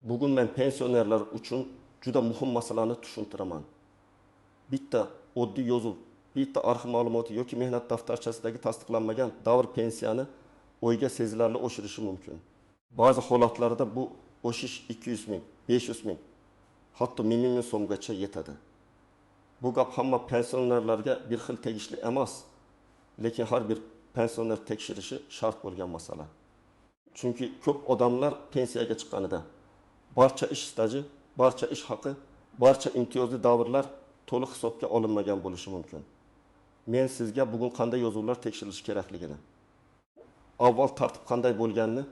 Bugun men pensionerlar uchun juda muhim masalani tushuntiraman. Bitta oddiy yozuv, bitta arxiv ma'lumoti yoki mehnat daftarchasidagi tasdiqlanmagan davr pensiyani oyga sezilarli oshirishi mumkin. Ba'zi holatlarda bu oshish 200 ming, 500 ming, hatto 1000 ming so'mgacha yetadi. Bu gap hamma pensionerlarga bir xil tegishli emas, lekin har bir pensioner tekshirishi shart bo'lgan masala. Chunki ko'p odamlar pensiyaga chiqqanida barcha ish staji, barcha ish haqi, barcha imtiyozli davrlar to'liq hisobga olinmagan bo'lishi mumkin. Men sizga bugun qanday yozuvlar tekshirilishi kerakligini, avval tartib qanday bo'lganini,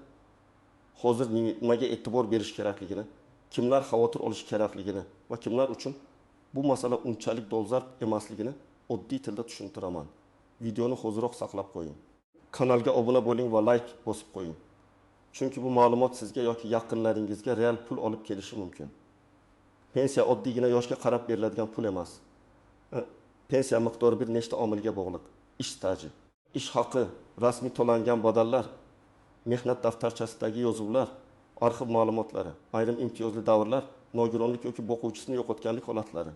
hozir nimaga e'tibor berish kerakligini, kimlar xavotir olishi kerakligini va kimlar uchun bu masala unchalik dolzarb emasligini oddiy tilda tushuntiraman. Videoni hoziroq saqlab qo'ying. Kanalga obuna bo'ling va like bosib qo'ying. Chunki bu ma'lumot sizga yoki yaqinlaringizga real pul olib kelishi mumkin. Pensiya oddiygina yoshga qarab beriladigan pul emas. Pensiya miqdori bir nechta omilga bog'liq. Ish staji, ish haqi, rasmiy to'langan badallar, mehnat daftarchasidagi yozuvlar, arxiv ma'lumotlari, ayrim imtiyozli davrlar, nogironlik yoki boquvchisini yo'qotganlik holatlari.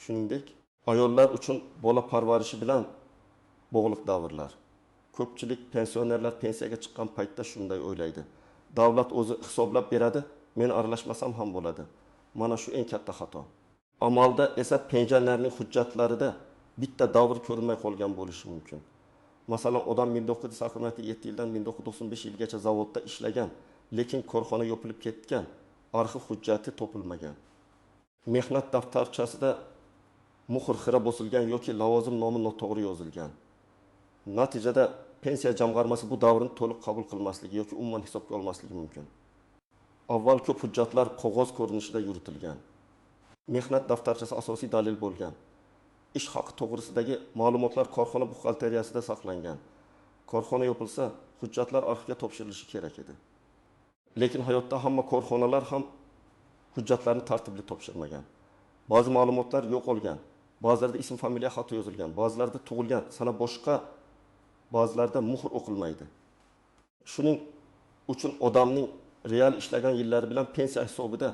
Shuningdek, ayollar uchun bola parvarishi bilan bog'liq davrlar. Ko'pchilik pensionerlar pensiyaga chiqqan paytda shunday o'ylaydi. Davlat o'zi hisoblab beradi, men aralashmasam ham bo'ladi. Mana shu eng katta xato. Amalda esa pensionerning hujjatlarida bitta davr ko'rinmay qolgan bo'lishi mumkin. Masalan, odam 1987 yildan 1995 yilgacha zavodda ishlagan, lekin korxona yopilib ketgan, arxiv hujjati topilmagan. Mehnat daftarchasida muhr xira bosilgan yoki lavozim nomi noto'g'ri yozilgan. Natijada pensiya jamg'armasi bu davrni to'liq qabul qilmasligi yoki umuman hisobga olmasligi mumkin. Avval ko'p hujjatlar qog'oz ko'rinishida yuritilgan. Mehnat daftarchasi asosiy dalil bo'lgan. Ish haqi to'g'risidagi ma'lumotlar korxona buxgalteriyasida saqlangan. Korxona yopilsa, hujjatlar arxivga topshirilishi kerak edi. Lekin hayotda hamma korxonalar ham hujjatlarni tartibli topshirmagan. Ba'zi ma'lumotlar yo'qolgan, ba'zilarida ism familiya xato yozilgan, ba'zilarida tug'ilgan sana boshqa, ba'zilarida muhr o'qilmaydi. Shuning uchun odamning real ishlagan yillari bilan pensiya hisobida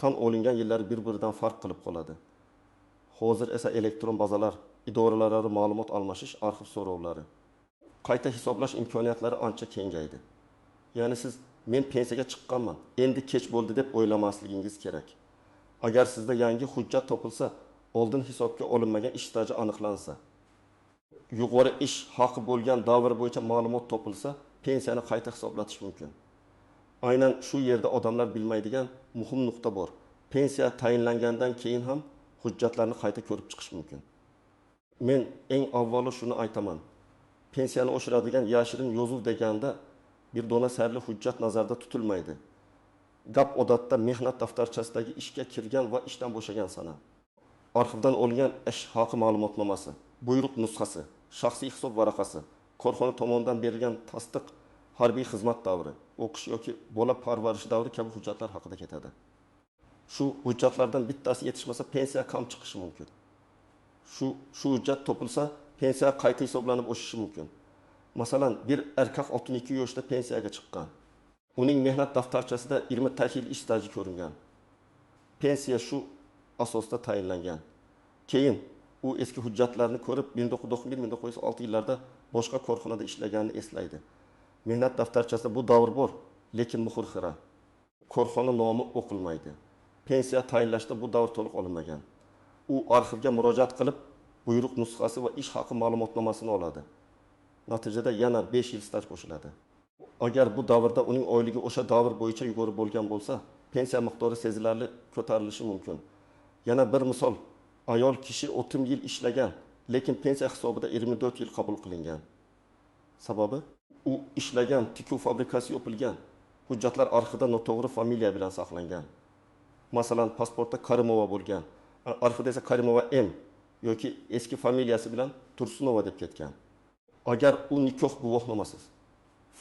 tan olingan yillari bir-biridan farq qilib qoladi. Hozir esa elektron bazalar, idoralararo ma'lumot almashish, arxiv so'rovlari, qayta hisoblash imkoniyatlari ancha kengaydi. Ya'ni siz men pensiyaga chiqqanman, endi kech bo'ldi deb o'ylamasligingiz kerak. Agar sizda yangi hujjat topilsa, oldin hisobga olinmagan ish staji aniqlansa, yuqori ish haqi bo'lgan davr bo'yicha ma'lumot topilsa, pensiyani qayta hisoblatish mumkin. Aynan shu yerda odamlar bilmaydigan muhim nuqta bor. Pensiya tayinlangandan keyin ham hujjatlarni qayta ko'rib chiqish mumkin. Men eng avvalo shuni aytaman. Pensiyani oshiradigan yashirin yozuv deganda bir dona sarli hujjat nazarda tutilmaydi. Gap odatda mehnat daftarchasidagi ishga kirgan va ishdan bo'shagan sana, arxivdan olingan ish haqi ma'lumotnomasi, buyruq nusxasi, shaxsiy hisob varaqasi, korxona tomonidan berilgan tasdiq, harbiy xizmat davri, o'qish yoki bola parvarishi davri kabi hujjatlar haqida ketadi. Shu hujjatlardan bittasi yetishmasa pensiya kam chiqishi mumkin. Shu hujjat topilsa pensiya qayta hisoblanib oshishi mumkin. Masalan, bir erkak 62 yoshda pensiyaga chiqqan. Uning mehnat daftarchasida 20 yil ish staji ko'ringan. Pensiya shu asosda tayinlangan. Keyin u eski hujjatlarni ko'rib 1991-1996 yillarda boshqa korxonada ishlaganini eslaydi. Mehnat daftarchasida bu davr bor, lekin muhr xira. Korxona nomi o'qilmaydi. Pensiya tayinlashda bu davr to'liq olinmagan. U arxivga murojaat qilib, buyruq nusxasi va ish haqi ma'lumotnomasini oladi. Natijada yana 5 yil staj qo'shiladi. Agar bu davrda uning oyligi o'sha davr bo'yicha yuqori bo'lgan bo'lsa, pensiya miqdori sezilarli ko'tarilishi mumkin. Yana bir misol, ayol kishi 30 yil ishlagan, lekin pensiya hisobida 24 yil qabul qilingan. Sababi, u ishlagan tikuv fabrikasi yopilgan, hujjatlar arxivda noto'g'ri familiya bilan saqlangan. Masalan, pasportda Karimova bo'lgan, arxivda esa Karimova M yoki eski familiyasi bilan Tursunova deb ketgan. Agar u nikoh guvohnomasiz,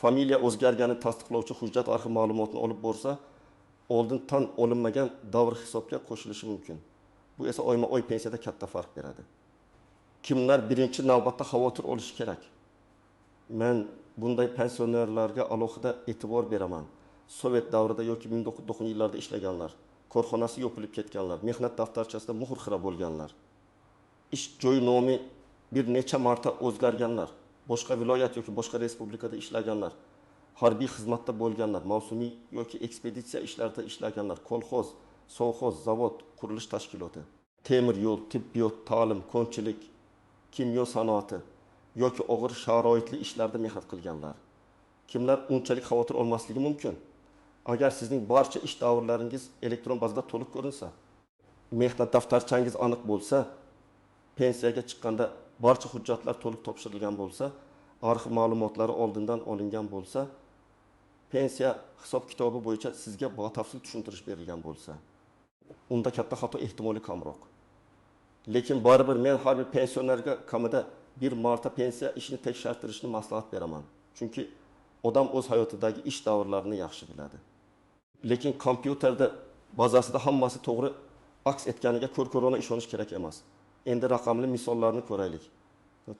familiya o'zgarganini tasdiqlovchi hujjat arxiv ma'lumotini olib borsa, oldin tan olinmagan davr hisobga qo'shilishi mumkin. Bu esa oyma-oy pensiyada katta farq beradi. Kimlar birinchi navbatda xavotir olishi kerak? Men bunday pensionerlarga alohida e'tibor beraman. Sovet davrida yoki 1990 yillarda ishlaganlar, korxonasi yopilib ketganlar, mehnat daftarchasida muhr xira bo'lganlar, ish joyi nomi bir necha marta o'zgarganlar, boshqa viloyat yoki boshqa respublikada ishlaganlar, harbiy xizmatda bo'lganlar, mavsumiy yoki ekspeditsiya ishlarida ishlaganlar, kolxoz, sovxoz, zavod, qurilish tashkiloti, temir yo'l, tibbiyot, ta'lim, konchilik, kimyo sanoati yoki og'ir sharoitli ishlarda mehnat qilganlar. Kimlar unchalik xavotir olmasligi mumkin? Agar sizning barcha ish davrlaringiz elektron bazada to'liq ko'rinsa, mehnat daftarchangiz aniq bo'lsa, pensiyaga chiqqanda barcha hujjatlar to'liq topshirilgan bo'lsa, arxiv ma'lumotlari oldindan olingan bo'lsa, pensiya hisob kitobi bo'yicha sizga batafsil tushuntirish berilgan bo'lsa, unda katta xato ehtimoli kamroq. Lekin baribir men har bir pensionerga kamida bir marta pensiya ishini tekshirtirishni maslahat beraman. Chunki odam o'z hayotidagi ish davrlarini yaxshi biladi. Lekin kompyuterda bazasida hammasi to'g'ri aks etganiga ko'r-ko'rona ishonish kerak emas. Endi raqamli misollarni ko'raylik.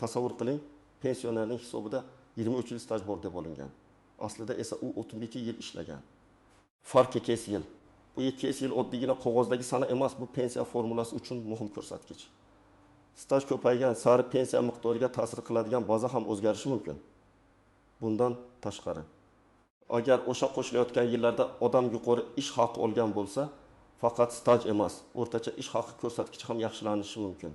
Tasavvur qiling, pensionerning hisobida 23 yil staj bor deb olingan. Aslida esa u 32 yil ishlagan. Farq 2 yil. Bu 2 yil oddiygina qog'ozdagi sana emas, bu pensiya formulasi uchun muhim ko'rsatkich. Staj ko'paygan sari pensiya miqdoriga ta'sir qiladigan baza ham o'zgarishi mumkin. Bundan tashqari, agar o'sha qo'shilayotgan yillarda odam yuqori ish haqi olgan bo'lsa, faqat staj emas, o'rtacha ish haqi ko'rsatkichi ham yaxshilanishi mumkin.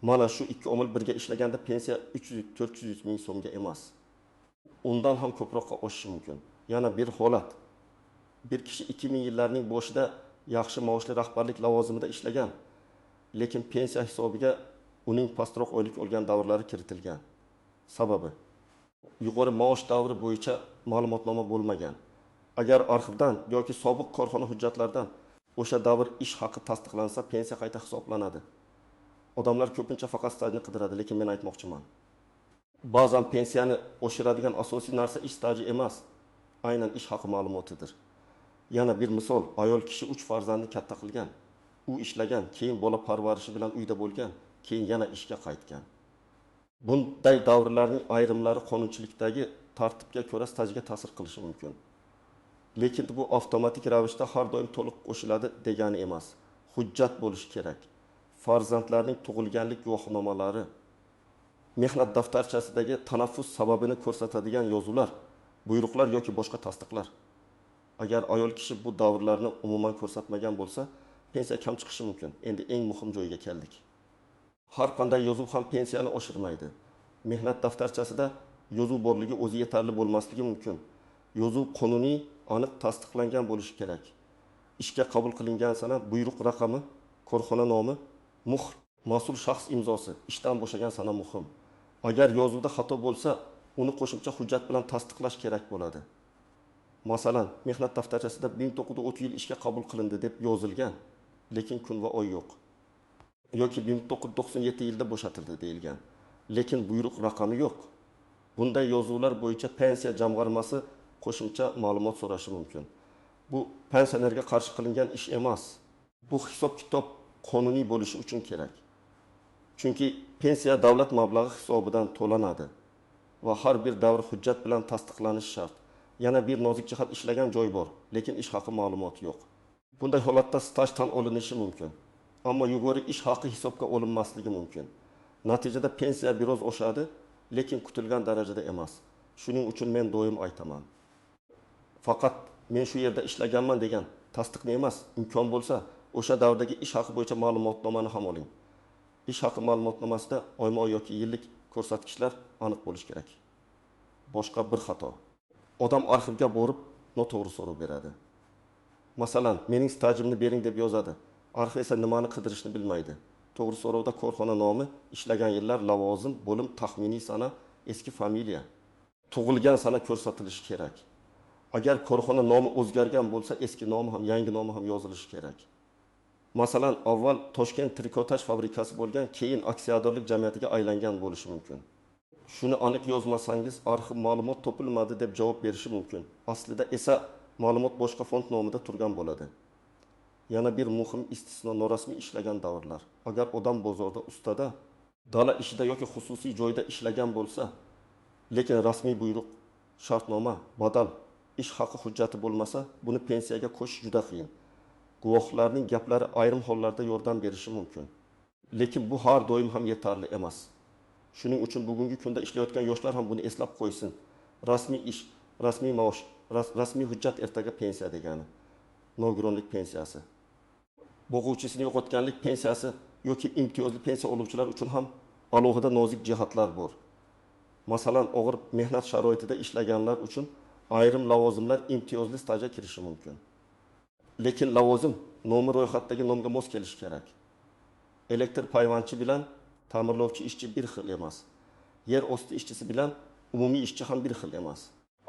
Mana shu ikki omil birga ishlaganda pensiya 300-400 ming so'mga emas, undan ham ko'proqqa oshishi mumkin. Yana bir holat. Bir kishi 2000 yillarning boshida yaxshi maoshli rahbarlik lavozimida ishlagan, lekin pensiya hisobiga uning pastroq oylik olgan davrlari kiritilgan. Sababi yuqori maosh davri bo'yicha ma'lumotnoma bo'lmagan. Agar arxivdan yoki sobiq korxona hujjatlaridan o'sha davr ish haqi tasdiqlansa, pensiya qayta hisoblanadi. Odamlar ko'pincha faqat stajni qidiradi, lekin men aytmoqchiman. Ba'zan pensiyani oshiradigan asosiy narsa ish staji emas, aynan ish haqi ma'lumotidir. Yana bir misol, ayol kishi 3 farzandni katta qilgan. U ishlagan, keyin bola parvarishi bilan uyda bo'lgan, keyin yana ishga qaytgan. Bunday davrlarning ayrimlari qonunchilikdagi tartibga ko'ra stajga ta'sir qilishi mumkin. Lekin bu avtomatik ravishda har doim to'liq qo'shiladi degani emas. Hujjat bo'lishi kerak. Farzandlarning tug'ilganlik guvohnomalari, mehnat daftarchasidagi tanaffus sababini ko'rsatadigan yozuvlar, buyruqlar yoki boshqa tasdiqlar. Agar ayol kishi bu davrlarni umuman ko'rsatmagan bo'lsa, pensiya kam chiqishi mumkin. Endi eng muhim joyga keldik. Har qanday yozuv ham pensiyani oshirmaydi. Mehnat daftarchasida yozuv borligi o'zi yetarli bo'lmasligi mumkin. Yozuv qonuniy, aniq tasdiqlangan bo'lishi kerak. Ishga qabul qilingan sana, buyruq raqami, korxona nomi, muhr, mas'ul shaxs imzosi, ishdan bo'shagan sana muhim. Agar yozuvda xato bo'lsa, uni qo'shimcha hujjat bilan tasdiqlash kerak bo'ladi. Masalan, mehnat daftarchasida 1930 yil ishga qabul qilindi deb yozilgan, lekin kun va oy yo'q. Yoki 1997 yilda bo'shatildi deyilgan, lekin buyruq raqami yo'q. Bunday yozuvlar bo'yicha pensiya jamg'armasi qo'shimcha ma'lumot so'rashi mumkin. Bu pensionerga qarshi qilingan ish emas. Bu hisob-kitob qonuniy bo'lishi uchun kerak. Chunki pensiya davlat mablag'i hisobidan to'lanadi va har bir davr hujjat bilan tasdiqlanishi shart. Yana bir nozik jihat, ishlagan joy bor, lekin ish haqi ma'lumoti yo'q. Bunday holatda staj tan olinishi mumkin, ammo yuqori ish haqi hisobga olinmasligi mumkin. Natijada pensiya biroz oshadi, lekin kutilgan darajada emas. Shuning uchun men doim aytaman. Faqat men shu yerda ishlaganman degan tasdiqni emas, imkon bo'lsa o'sha davrdagi ish haqi bo'yicha ma'lumotnomani ham oling. Ish haqi ma'lumotnomasida oyma-oy yoki yillik ko'rsatkichlar aniq bo'lishi kerak. Boshqa bir xato. Odam arxivga borib noto'g'ri so'rov beradi. Masalan, mening stajimni bering deb yozadi. Arxiv esa nimani qidirishni bilmaydi. To'g'ri so'rovda korxona nomi, ishlagan yillar, lavozim, bo'lim, taxminiy sana, eski familiya, tug'ilgan sana ko'rsatilishi kerak. Agar korxona nomi o'zgargan bo'lsa, eski nomi ham, yangi nomi ham yozilishi kerak. Masalan, avval Toshkent trikotaj fabrikasi bo'lgan, keyin aksiyadorlik jamiyatiga aylangan bo'lishi mumkin. Shuni aniq yozmasangiz, arxiv ma'lumot topilmadi deb javob berishi mumkin. Aslida esa ma'lumot boshqa fond nomida turgan bo'ladi. Yana bir muhim istisno norasmiy ishlagan davrlar. Agar odam bozorda, ustada, dala ishida yoki xususiy joyda ishlagan bo'lsa, lekin rasmiy buyruq, shartnoma, badal ish haqi hujjati bo'lmasa, buni pensiyaga qo'shish juda qiyin. Guvohlarning gaplari ayrim hollarda yordam berishi mumkin. Lekin bu har doim ham yetarli emas. Shuning uchun bugungi kunda ishlayotgan yoshlar ham buni eslab qo'ysin. Rasmiy ish, rasmiy maosh, rasmiy hujjat ertaga pensiya degani. Nogironlik pensiyasi. Bo'g'uvchisini yo'qotganlik pensiyasi yoki imtiyozli pensiya oluvchilar uchun ham alohida nozik jihatlar bor. Masalan, og'ir mehnat sharoitida ishlaganlar uchun ayrim lavozimlar imtiyozli stajga kirishi mumkin. Lekin lavozim nomi ro'yxatdagi nomga mos kelishi kerak. Elektr payvandchi bilan ta'mirlovchi ishchi bir xil emas. Yer osti ishchisi bilan umumiy ishchi ham bir xil emas.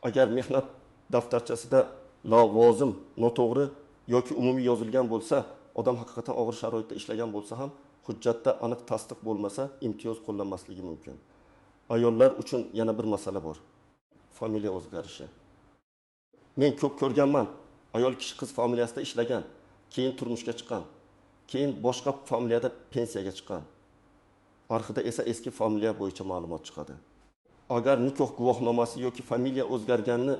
Agar mehnat daftarchasida lavozim noto'g'ri yoki umumiy yozilgan bo'lsa, odam haqiqatan og'ir sharoitda ishlagan bo'lsa ham, hujjatda aniq tasdiq bo'lmasa, imtiyoz qo'llanmasligi mumkin. Ayollar uchun yana bir masala bor. Familiya o'zgarishi. Men ko'p ko'rganman, ayol kishi qiz familiyasida ishlagan, keyin turmushga chiqqan, keyin boshqa familiyada pensiyaga chiqqan. Arxivda esa eski familiya bo'yicha ma'lumot chiqadi. Agar nikoh guvohnomasi yoki familiya o'zgarganini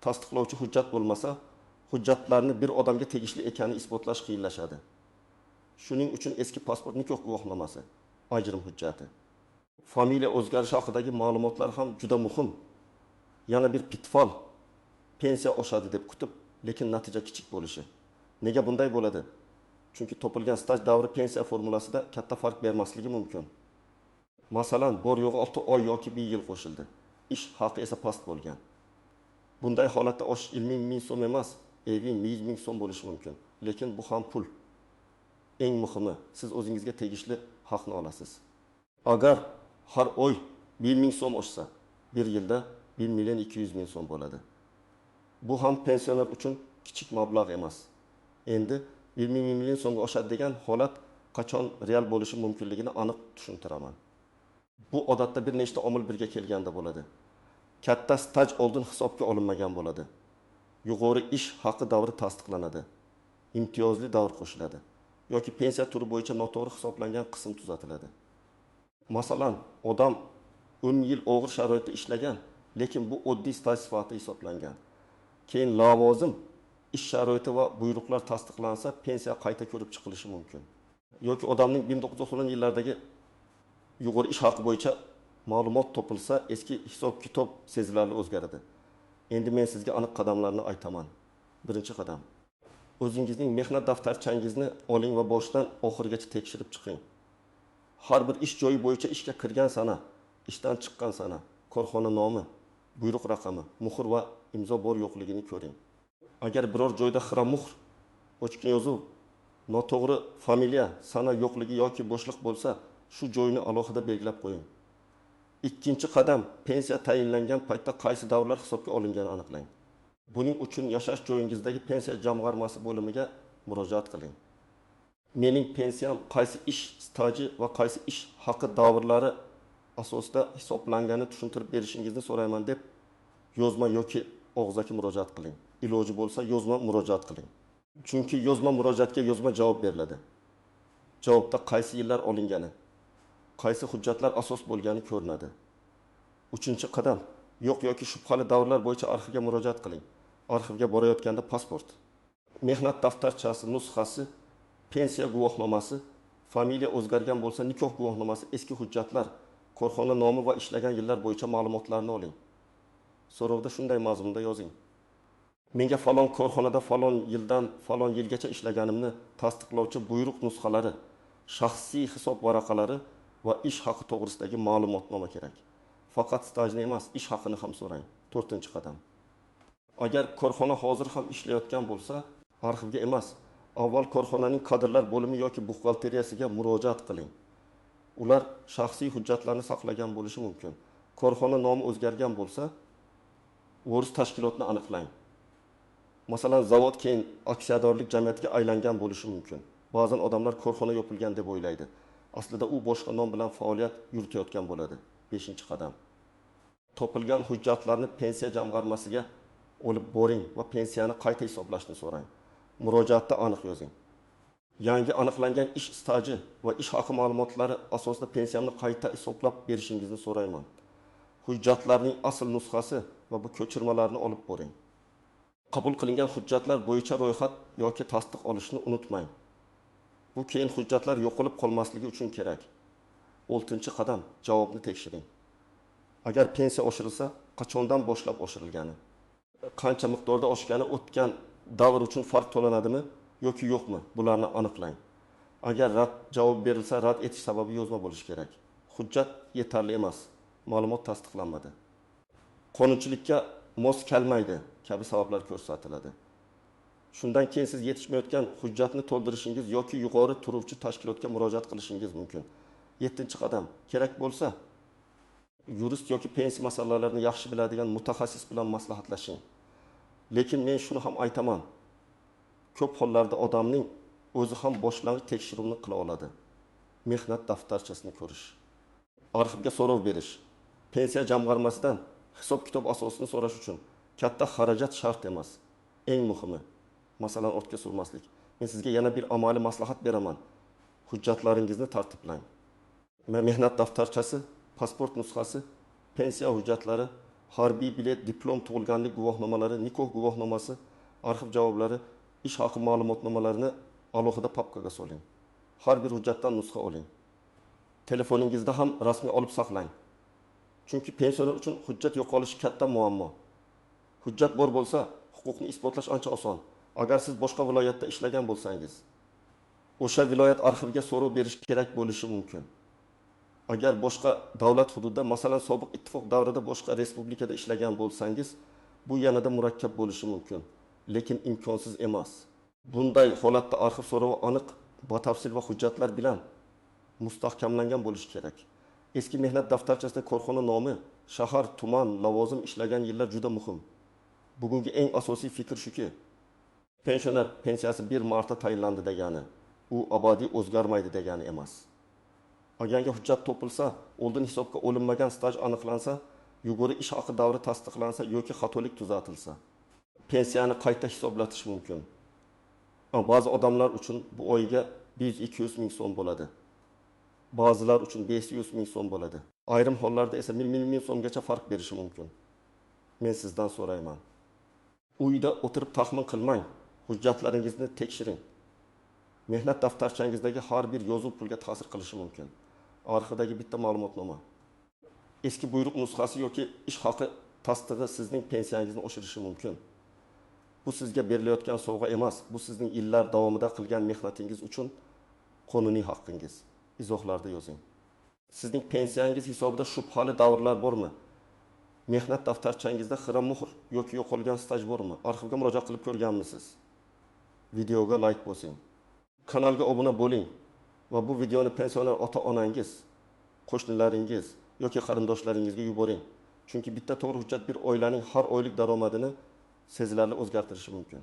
tasdiqlovchi hujjat bo'lmasa, hujjatlarni bir odamga tegishli ekanini isbotlash qiyinlashadi. Shuning uchun eski pasport, nikoh guvohnomasi ajrim hujjati. Familiya o'zgarishi haqidagi ma'lumotlar ham juda muhim. Yana bir pitfol, pensiya oshadi deb kutib, lekin natija kichik bo'lishi. Nega bunday bo'ladi? Chunki topilgan staj davri pensiya formulasida katta farq bermasligi mumkin. Masalan, bor yo'g'i 6 oy yoki 1 yil qo'shildi. Ish haqi esa past bo'lgan. Bunday holatda oshish 50 ming so'm emas, 50 ming so'm bo'lishi mumkin. Lekin bu ham pul. Eng muhimi, siz o'zingizga tegishli haqni olasiz. Agar har oy 1 ming so'm oshsa, bir yilda 1 million 200 ming so'm bo'ladi. Bu ham pensioner uchun kichik mablag' emas. Endi 1 million so'mga oshadi degan holat qachon real bo'lishi mumkinligini aniq tushuntiraman. Bu odatda bir nechta omil birga kelganda bo'ladi. Katta staj oldin hisobga olinmagan bo'ladi. Yuqori ish haqi davri tasdiqlanadi. Imtiyozli davr qo'shiladi yoki pensiya turi bo'yicha noto'g'ri hisoblangan qism tuzatiladi. Masalan, odam 10 yil og'ir sharoitda ishlagan, lekin bu oddiy staj sifatida hisoblangan. Keyin lavozim, ish sharoiti va buyruqlar tasdiqlansa, pensiya qayta ko'rib chiqilishi mumkin. Yoki odamning 1990-yillardagi yuqori ish haqi bo'yicha ma'lumot topilsa, eski hisob-kitob sezilarli o'zgaradi. Endi men sizga aniq qadamlarni aytaman. Birinchi qadam. O'zingizning mehnat daftarchangizni oling va boshidan oxirigacha tekshirib chiqing. Har bir ish joyi bo'yicha ishga kirgan sana, ishdan chiqqan sana, korxona nomi, buyruq raqami, muhr va imzo bor yo'qligini ko'ring. Agar biror joyda xira muhr, o'chgan yozuv, noto'g'ri familiya, sana yo'qligi yoki bo'shliq bo'lsa, shu joyni alohida belgilab qo'ying. Ikkinchi qadam, pensiya tayinlangan paytda qaysi davrlar hisobga olinganini aniqlang. Buning uchun yashash joyingizdagi pensiya jamg'armasi bo'limiga murojaat qiling. Mening pensiyam qaysi ish staji va qaysi ish haqi davrlari asosida hisoblanganini tushuntirib berishingizni so'rayman deb yozma yoki og'zaki murojaat qiling. Iloji bo'lsa yozma murojaat qiling. Chunki yozma murojaatga yozma javob beriladi. Javobda qaysi yillar olingani, qaysi hujjatlar asos bo'lgani ko'rinadi. Uchinchi qadam, yo'q yoki shubhali davrlar bo'yicha arxivga murojaat qiling. Arxivga borayotganda pasport, mehnat daftarchasi nusxasi, pensiya guvohnomasi, familiya o'zgargan bo'lsa nikoh guvohnomasi, eski hujjatlar, korxona nomi va ishlagan yillar bo'yicha ma'lumotlarni oling. So'rovda shunday mazmunda yozing: menga falon korxonada falon yildan falon yilgacha ishlaganimni tasdiqlovchi buyruq nusxalari, shaxsiy hisob varaqalari va ish haqi to'g'risidagi ma'lumotnoma kerak. Faqat stajni emas, ish haqini ham so'rang. To'rtinchi qadam. Agar korxona hozir ham ishlayotgan bo'lsa, arxivga emas, avval korxonaning kadrlar bo'limi yoki buxgalteriyasiga murojaat qiling. Ular shaxsiy hujjatlarni saqlagan bo'lishi mumkin. Korxona nomi o'zgargan bo'lsa, o'ris tashkilotini aniqlang. Masalan, zavod keyin aksiyadorlik jamiyatiga aylangan bo'lishi mumkin. Ba'zan odamlar korxona yopilgan deb o'ylaydi. Aslida u boshqa nom bilan faoliyat yuritayotgan bo'ladi. 5-qadam. Topilgan hujjatlarni pensiya jamg'armasiga olib boring va pensiyani qayta hisoblashni so'rang. Murojaatda aniq yozing. Yangi aniqlangan ish staji va ish haqi ma'lumotlari asosida pensiyamni qayta hisoblab berishingizni so'rayman. Hujjatlarning asl nusxasi va bu ko'chirmalarni olib boring. Qabul qilingan hujjatlar bo'yicha ro'yxat yoki tasdiq olishni unutmang. Bu keyin hujjatlar yo'qolib qolmasligi uchun kerak. Oltinchi qadam: javobni tekshiring. Agar pensiya oshirilsa, qachondan boshlab oshirilgani, qancha miqdorda oshgani, o'tgan davr uchun farq to'lanadimi yoki yo'qmi, bularni aniqlang. Agar rad javob berilsa, rad etish sababi yozma bo'lishi kerak. Hujjat yetarli emas, ma'lumot tasdiqlanmadi, qonunchilikka mos kelmaydi kabi sabablar ko'rsatiladi. Shundan keyin siz yetishmayotgan hujjatni to'ldirishingiz yoki yuqori turuvchi tashkilotga murojaat qilishingiz mumkin. Yettinchi qadam: kerak bo'lsa, yurist yoki pensiya masalalarini yaxshi biladigan mutaxassis bilan maslahatlashing. Lekin men shuni ham aytaman, ko'p hollarda odamning o'zi ham boshlang'ich tekshiruvni qila oladi. Mehnat daftarchasini ko'rish, arxivga so'rov berish, pensiya jamg'armasidan hisob-kitob asosini so'rash uchun katta xarajat shart emas. Eng muhimi, masalan, ortga surmaslik. Men sizga yana bir amaliy maslahat beraman. Hujjatlaringizni tartiblang. Mehnat daftarchasi, pasport nusxasi, pensiya hujjatlari, harbiy bilet, diplom, tug'ilganlik guvohnomalari, nikoh guvohnomasi, arxiv javoblari, ish haqi ma'lumotnomalarini alohida papkaga soling. Har bir hujjatdan nusxa oling. Telefoningizda ham rasmiy olib saqlang. Chunki pensioner uchun hujjat yo'qolishi katta muammo. Hujjat bor bo'lsa, huquqni isbotlash ancha oson. Agar siz boshqa viloyatda ishlagan bo'lsangiz, o'sha viloyat arxiviga so'rov berish kerak bo'lishi mumkin. Agar boshqa davlat hududida, masalan, sobiq ittifoq davrida boshqa respublikada ishlagan bo'lsangiz, bu yanada murakkab bo'lishi mumkin, lekin imkonsiz emas. Bunday holatda arxiv so'rovi aniq, batafsil va hujjatlar bilan mustahkamlangan bo'lishi kerak. Eski mehnat daftarchasida korxona nomi, shahar, tuman, lavozim, ishlagan yillar juda muhim. Bugungi eng asosiy fikr shuki, pensioner pensiyasi bir marta tayinlandi degani, u abadiy o'zgarmaydi degani emas. Agar hujjat topilsa, oldin hisobga olinmagan staj aniqlansa, yuqori ish haqi davri tasdiqlansa yoki xatolik tuzatilsa, pensiyani qayta hisoblatish mumkin. Ba'zi odamlar uchun bu oyiga 100-200 ming so'm bo'ladi. Ba'zilar uchun 500 ming so'm bo'ladi. Ayrim hollarda esa 1 ming so'mgacha farq berishi mumkin. Men sizdan so'rayman. Uyda o'tirib taxmin qilmang, hujjatlaringizni tekshiring. Mehnat daftarchangizdagi har bir yozuv pulga ta'sir qilishi mumkin. Arxivdagi bitta ma'lumotnoma, eski buyruq nusxasi yoki ish haqi tasdig'i sizning pensiyangizni oshirishi mumkin. Bu sizga berilayotgan sovg'a emas, bu sizning yillar davomida qilgan mehnatingiz uchun qonuniy haqqingiz. Izohlarda yozing. Sizning pensiyangiz hisobida shubhali davrlar bormi? Mehnat daftarchangizda xira muhr yoki yo'qolgan staj bormi? Arxivga murojaat qilib ko'rganmisiz? Videoga like bosing. Kanalga obuna bo'ling va bu videoni pensioner ota-onangiz, qo'shnilaringiz yoki qarindoshlaringizga yuboring. Chunki bitta to'g'ri hujjat bir oilaning har oylik daromadini sezilarli o'zgartirishi mumkin.